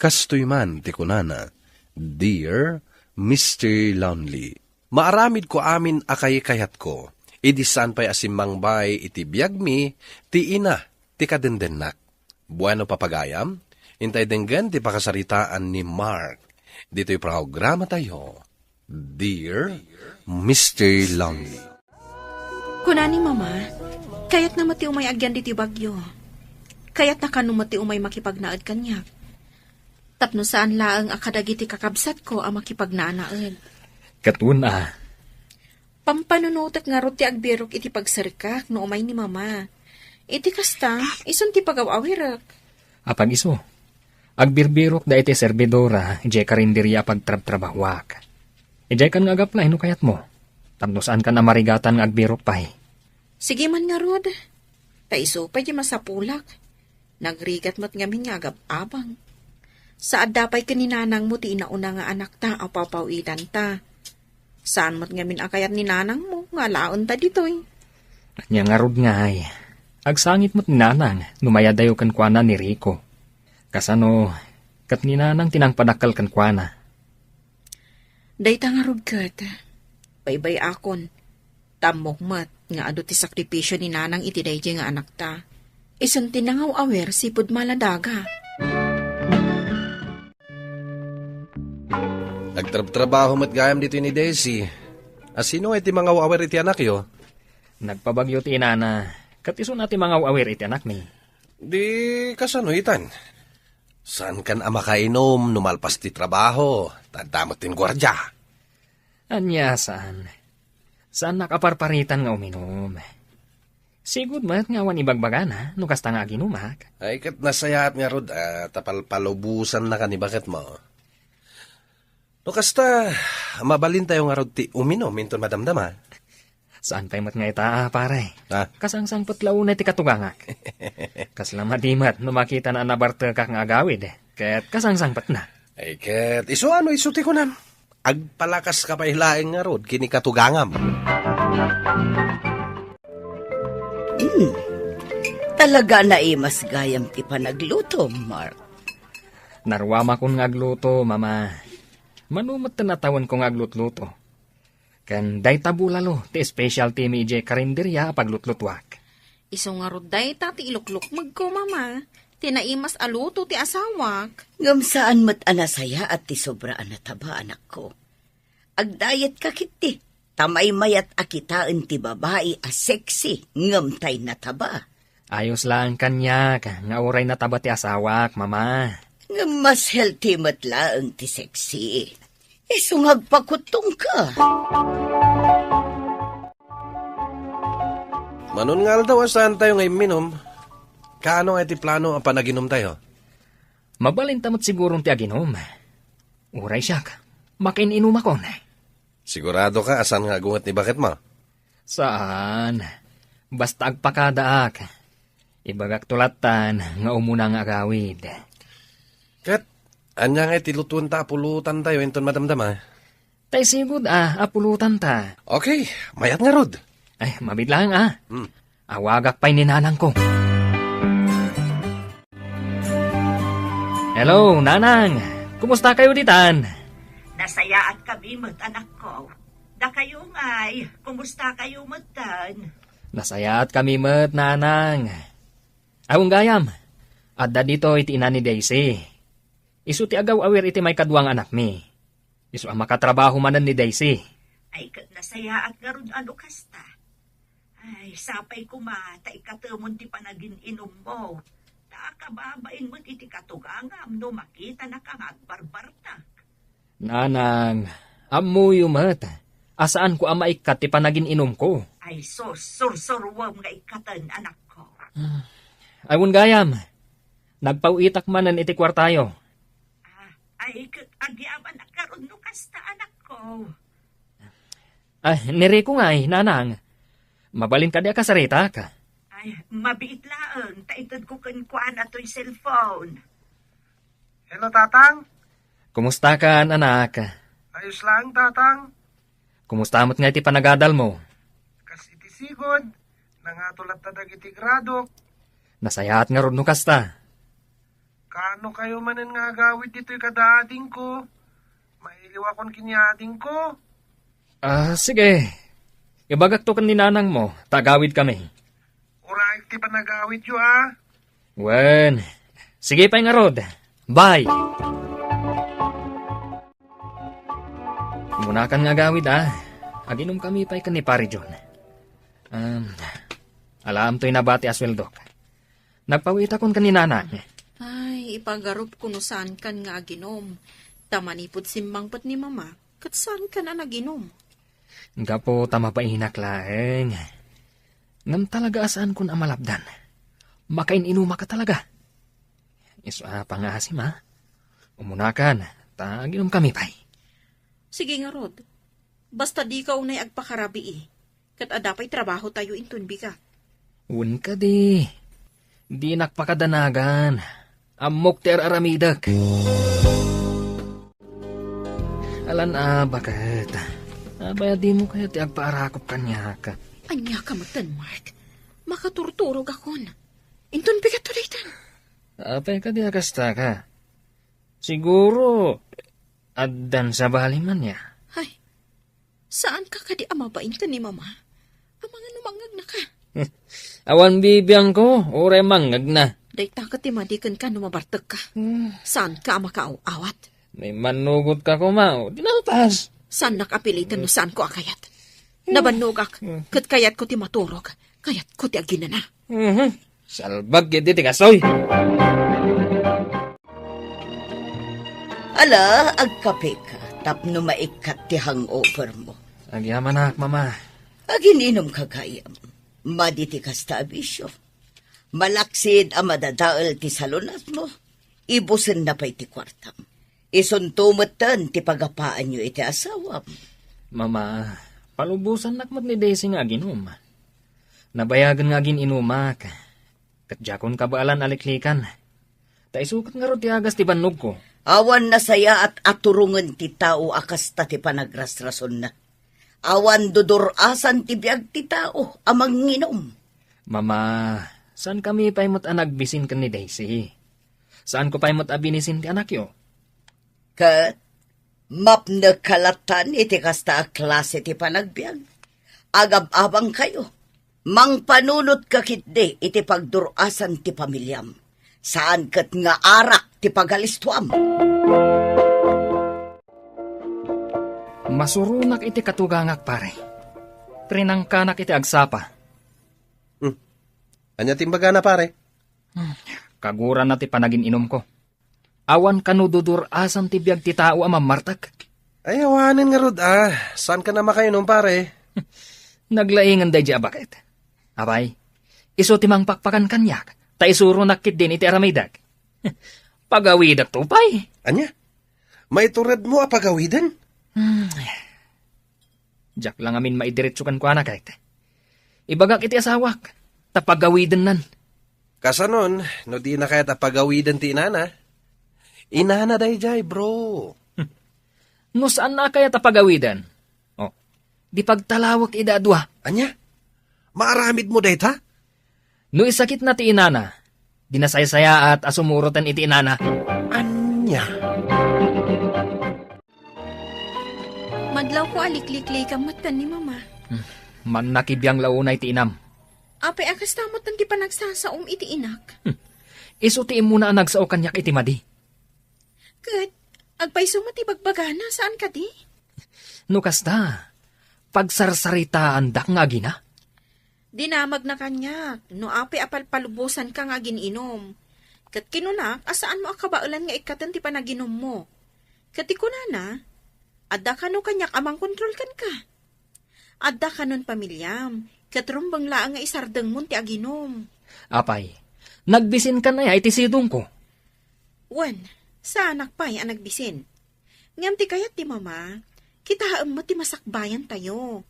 Kastoy man ti kunana, Dear Mister Lonely, maaramidko amin a kaykayatko, idi saan pay a simmangbay iti biagmi ti ina ti kadendennak. Bueno, papagayam, intay denggen ti pakasaritaan ni Mark ditoy programatayo, Dear Mister Lonely. Kuna ni Mama, kayatna met ti umay agyan ditoy Baguio. Kayatna kano met ti umay makipagnaed kaniak. Tapno saan laeng a kadagiti kakabsatko a makipagnaanaed. Ket wen a. Pampanunotek ngarud ti agbirok iti pagserkak no umay ni Mama. Iti kasta, isun ti pagaw-awirek. Apag isu, agbirbirok da iti servidora idiay karinderia a pagtrabtrabahuak. Idiay kan nga agapla no kayatmo, tapno saan kan a marigatan nga agbirok pay. Sige man ngarud, ta isu pay ti masapulak. Nagrigat met ngamin nga agab-abang. Sa adda pay ken ni nanangmo ti inauna nga anakta a papaw-itanta. Saan met ngamin a kayat ni nanangmo nga alaenta ditoy. Ania ngarud ngay, agsangit met ni nanang no mayadayo kenkuana ni Rico. Kasano, ket ni nanang ti nangpadakkel kenkuana. Dayta ngarud ket, baybay-akon, ta ammok met nga adu ti sakripisio ni nanang iti daydiay nga anakta. Isun ti nangaw-awir sipud maladaga. Nagtrabtrabaho met gayam ditoy ni Desi. Asino ngay ti mangaw-awir iti anakyo? Nagpabagyo ti inana, ket isuna ti mangaw-awir iti anakmi. Di kasano itan? Saankan a makainom no malpas ti trabaho, ta adda met ti guardia. Ania, saan. Saannak a parparitan nga uminom. Sigud met nga awan ibagbagana no kasta nga aginumak. Ay, ket nasayaat ngarud, ah, ta palpalubosannaka ni baketmo. No kasta, mabalintayo ngarud ti uminom inton madamdama. Saan pay met nga ita, ah, pare? Ah. Kasangsangpet la unay ti katugangak. Kasla madi met no makitana a nabartekak nga agawid, ket kasangsangpetna. Ay, ket isu ano isu ti kunam? Agpalakaska pay laeng ngarud ken ni katugangam. Hmm. Talaga naimas gayam ti panagluto, Mark. Naruamakon nga agluto, Mama. Mano met ti natawenko nga aglutluto. Ken dayta bulalo ti specialty mi idiay karinderia a paglutlutuak. Isu ngarud dayta ti iluklukmegko, Mama. Ti naimas a luto ti asawak. Ngem saan met a nasayaat ti sobra a nataba, anakko. Agdayetka ketdi, ta maymayat a kitaen ti babai a sexy ngem tay nataba. Ayos laeng kaniak nga uray nataba ti asawak, Mama. Ngem mas healthy met laeng ti sexy. Isu nga agpakuttongka. Manon nga aldaw a saantayo nga imminom, kaano nga iti plano a panaginumtayo? Mabalinta met siguron ti aginom. Uray siak, makain-inumakon. Siguradoka a saan nga agunget ni baketmo? Saan. Basta agpakadaak. Ibagakto lattan nga umuna nga agawid. Ket, ania nga iti lutuenta a pulutantayo inton madamdama? Tay sigud a, a pulotanta. Okay, mayat ngarud. Ay, mabiit laeng a. Hmm. Awagak pay ni nanangko. Hello, Nanang. Kumusta kayo ditan? Nasayaat kami met, anakko. Dakayo ngay, kumusta kayo metten? Nasayaat kami met, Nanang. Awan gayam, adda ditoy ti ina ni Daisy. Isu ti agaw-awir iti maikadua nga anakmi. Isu a makatrabaho manen ni Daisy. Ay, ket nasayaat ngarud a no kasta. Ay, sapay koma ta ikatemon ti panagin-inummo. Ta kababain met iti katugangam no makitanaka nga agbarbartak. Nanang, ammoyo met a saanko a maikkat ti panagin-inumko. Ay sus, sursuruem nga ikkaten, anakko. Ay, wen gayam, nagpaw-itak manen iti kuartayo. Ah, ay, ket agyamanak ngarud no kasta, anakko. Ay, ni Rico ngay, Nanang. Mabalin kadi a kasaritak? Ay, mabiit laeng, ta itedko kenkuana toy cellphone. Hello, Tatang. Kumusta ka, anak? Ayos laeng, Tatang. Kumusta met nga iti panagadal mo? Kas iti sigud, nangato latta dagiti gradok. Nasayaat ngarud no kasta. Kaano kayo manen nga agawid ditoy kada adingko? Mailiwakon ken ni adingko. Ah, sige. Ibagakto ken ni nanang mo, ta agawid kami. Uraek ti panagawidyo, a. Wen, sige pay ngarud. Bye! Umunakan nga agawid, a. Aginom kami pay ken ni Pare John. Um, alaam toy nabati a sueldok. Nagpawitakon ken ni nanang. Ay, ipagarupko no saankan nga aginom. Ta manipud simmangpet ni mama, ket saankan a naginom. Gapu ta mabainak laeng. Ngem talaga a saankon a malapdan. Makain-inumaka talaga. Isu a pangaasim, a. Umunakan, ta aginom kami pay. Sige ngarud. Basta dika unay agpakarabii. Ket adda pay trabahotayo inton bigat. Wen kadi, dinak pakadanagan. Ammok ti ar-aramidek. Alan a, baket. Abay, a dimo kayat ti agpaarakop kaniak. Ania ka metten, Mark? Makaturturogakon. Inton bigatto daytan. Apay kadi a kasta ka? Siguro, addan sabali man ya. Ay, saanka kadi a mabain ken ni mama? Amangan no mangngegnaka. Awan bibiangko, uray mangngegna. Dayta ket ti madi kenka no mabartekka. Hmm. Saanka a makaaw-awat. May manugot ka koma, o, di nalpas. Saannak a piliten no saanko a kayat. Nabannogak, ket kayatko ti maturog. Kayatko ti aginana. Mhm. Salbag iti ti kastoy. Ala, agkapeka tapno maikkat ti hangover mo. Agyamanak, Mama. Agin-inom ka gayam. Madi ti kasta a bisio. Malaksid a madadael ti salunatmo, ibusenna pay ti kuartam. Isunto metten ti pagapaanyo iti asawam. Mama, palubosannak met ni Daisy nga aginum. Nabayagen nga agin-inumak. Ket diakon kabaelan a liklikan. Ta isu ket ngarud ti agas ti bannogko. Awan nasayaat a turongen ti tao a kasta ti panagrasrasonna. Awan dudur-asan ti biag ti tao a manginum. Mama, saankami pay met a nagbisin ken ni Daisy. Saanko pay met a binisin ti anakyo. Ket mapnekka lattan iti kasta a klase ti panagbiag. Agab-abangkayo. Mangpanunotka ketdi iti pagdur-asan ti pamiliam. Saan ket nga arak ti pagalistuam. Masuronak iti katugangak, pare. Rinangkanak iti agsapa. Hmm. Ania ti imbagana, pare? Hmm. Kaguranna ti panagin-inumko. Awan kano dudur-asan ti biag ti tao a mammartek. Ay, awanen ngarud, a. Saankan a makainum, pare? Naglaingen daydi a baket. Apay, isu ti mangpakpakan kaniak, ta isuronak ketdin iti aramidek. Pagawidekto pay. Ania? Maituredmo a pagawiden? Hmm. Diak la ngamin maidiretso kenkuana ket. Ibagak iti asawak, ta pagawidennan. Kasanon, no dina kayat a pagawiden ti inana? Inana daydiay, bro. No saanna a kayat a pagawiden, oh, di pagtalawek ida a dua. Ania? Maaramidmo dayta? No isakitna ti inana, di nasaysayaat a sumuroten iti inana. Ania? Madlawko a likliklikam met ken ni Mama. Hmm. Mannakibiang la unay ti inam. Apay a kasta met ti panagsasaom iti inak? Hmm. Isu ti immuna a nagsao kaniak iti madi. Ket, agpayso met ti bagbagana, saan kadi? No kasta, pagsarsaritaandak nga agina. Dinamagna kaniak, no apay a palpalubosanka nga agin-inum. Ket kinunak a saanmo a kabaelan nga ikkaten ti panaginummo. Ket ti kunana, adda kano kaniak a mangkontrol kenka. Adda kanon pamiliam, ket rumbeng laeng nga isardengmon ti aginum. Apay, nagbisinkan aya iti sidongko? Wen, saanak pay a nagbisin. Ngem ti kayat ti Mama, kitaem met ti masakbayantayo.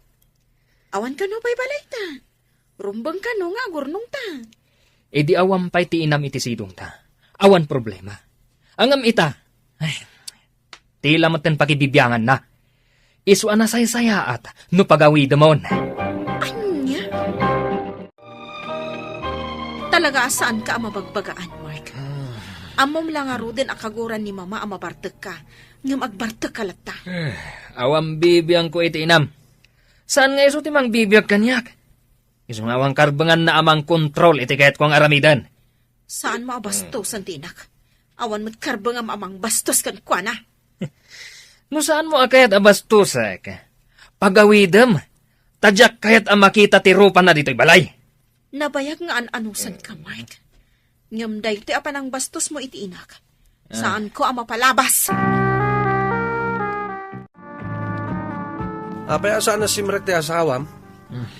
Awan kano pay balayta. Rumbeng kano nga agurnongta. Idi awan pay ti inam iti sidongta, awan problema. Ngem ita, ay, ti la metten pakibibianganna. Isu a nasaysayaat no pagawidemon. Ania? Talaga a saanka a mabagbagaan, Mark. Ah. Ammom la ngaruden a kaguran ni Mama a mabartekka, ngem agbartekka latta. Eh, awan bibiangko iti inam. Saan nga isu ti mangbibiag kaniak? Isu nga awan karbenganna a mangkontrol iti kayatko nga aramiden. Saanmo a bastosen ti inak. Awan met karbengam a mangbastos kenkuana. No saanmo a kayat a bastosek, pagawidem, ta diak kayat a makita ti rupana ditoy balay. Nabayag nga an-anusanka, Mark. Ngem daytoy a panangbastosmo iti inak, saanko a mapalabas. Apay a saan a simrek ti asawam? Hmm.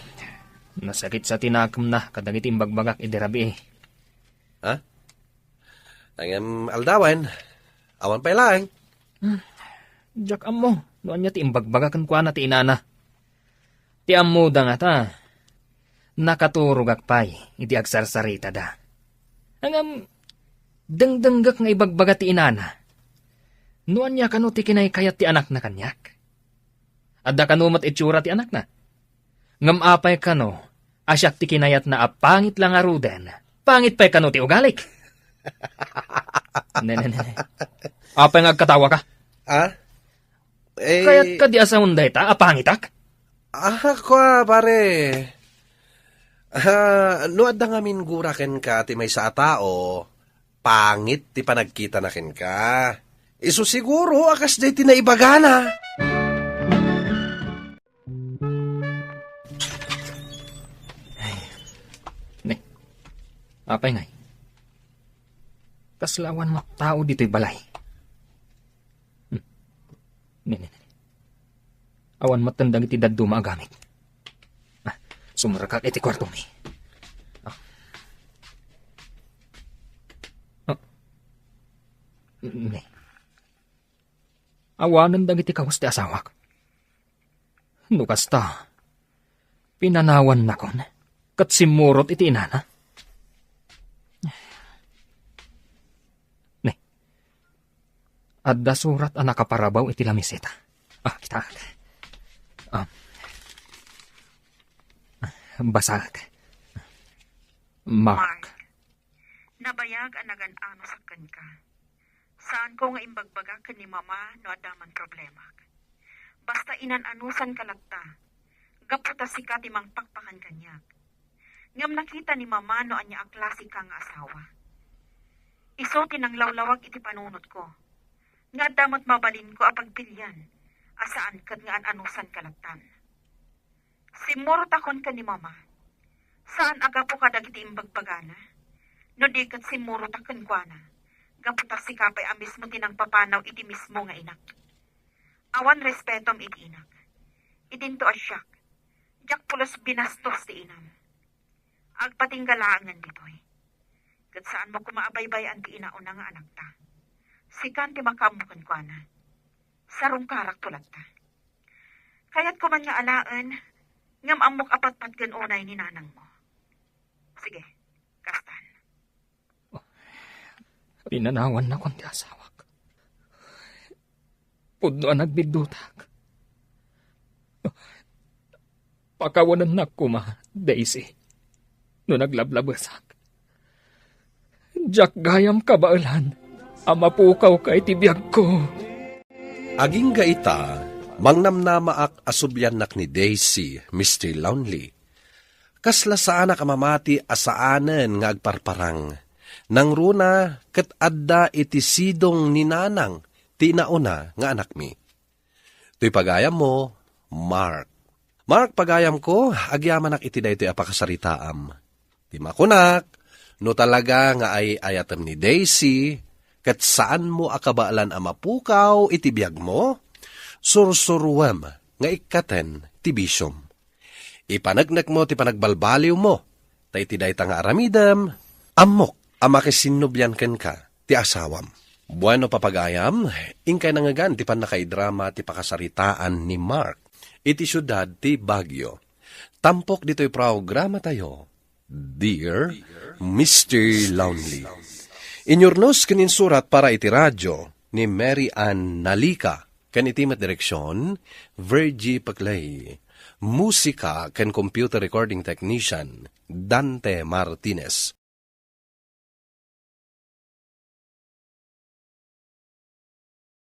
Nasakit sa ti nakemna kadagiti imbagbagak idi rabii. Ha? Ngem aldawen, awan pay laeng. Hmm. Diak ammo no ania ti imbagbaga kenkuana ti inana. Ti ammoda ngata, nakaturogak pay idi agsarsaritada. Ngem, dengdenggek nga ibagbaga ti inana. No ania kano ti kinaykayat ti anakna kaniak? Adda kano met itsura ti anakna? Ngem apay kano a siak ti kinayatna a pangit la ngaruden, pangit pay kano ti ugalik? Ne, ne, ne, ne. Apay nga agkatawaka? Ah? Eh, kayat kadi a saon dayta a pangitak? Ah, kua, pare. Ah, no adda ngamin gura kenka ti maysa a tao, pangit ti panagkitana kenka. Isu siguro a kasdiay ti naibagana. Ay. Ne. Apay ngay? Kasla awan met tao ditoy balay. Hmm. Ne, ne, ne. Awan met dagiti dadduma a gamit. Ah, Sumrekak iti kuartomi. Ah. Ah. Ne. Awanen dagiti kawes ti asawak. No kasta, pinanawannakon, ket simmurot iti inana. Ne, adda surat a nakaparabaw iti lamiseta. Ah, kitaak. Ah. Basaak. Mark. Mark, nabayag a nagan-anosak kenka. Saanko nga imbagbagak ken ni Mama no adda man problemak. Basta inan-anusanka latta, gapu ta sika ti mangpakpakan kaniak. Ngem nakita ni Mama no ania a klase ka nga asawa. Isu ti nanglawlawag iti panunotko, nga adda met mabalinko a pagpilian, a saan ket nga an-anusanka lattan. Simmurotakon ken ni Mama. Saan a gapu kadagiti imbagbagana, no di ket simmurotak kenkuana, gapu ta sika pay a mismo ti nangpapanaw iti mismo nga inak. Awan respetom iti inak. Idinto a siak, diak pulos binastos ti inam. Agpatingga laengen ditoy. Ket saanmo koma a baybay-an ti inauna nga anakta. Sikan ti makaammo kenkuana. Sarungkarakto latta. Kayatko man nga alaen, ngem ammok a patpatgen unay ni nanangmo. Sige, kastan. Pinanawannakon ti asawak. Pudno a nagbiddutak. Pakawanennak koma, Daisy, no naglablabesak. Diak gayam kabaelan a mapukawka iti biagko. Agingga ita, mangnamnamaak a subliannak ni Daisy, Mister Lonely. Kasla saanak a mamati a saanen nga agparparang. Nangruna ket adda iti sidong ni nanang ti nauna nga anakmi. Toy pagayammo, Mark. Mark, pagayamko, agyamanak iti daytoy a pakasaritaam. Ti makunak, no talaga nga ay-ayatem ni Daisy, ket saanmo a kabaelan a mapukaw iti biagmo, sursuruem nga ikkaten ti bisiom. Ipaneknekmo ti panagbalbaliwmo, ta iti dayta nga aramidem, ammok a makisinnublian kenka ti asawam. Bueno, papagayam, inkay nangngegan ti pannakaidrama ti pakasaritaan ni Mark iti siudad ti Baguio. Tampok ditoy programatayo, Dear Mister Lonely. Inyurnos ken insurat para iti radio ni Mary Ann Nalica, ken iti met direksion, Virgie Paclay. Musika ken computer recording technician, Dante Martinez.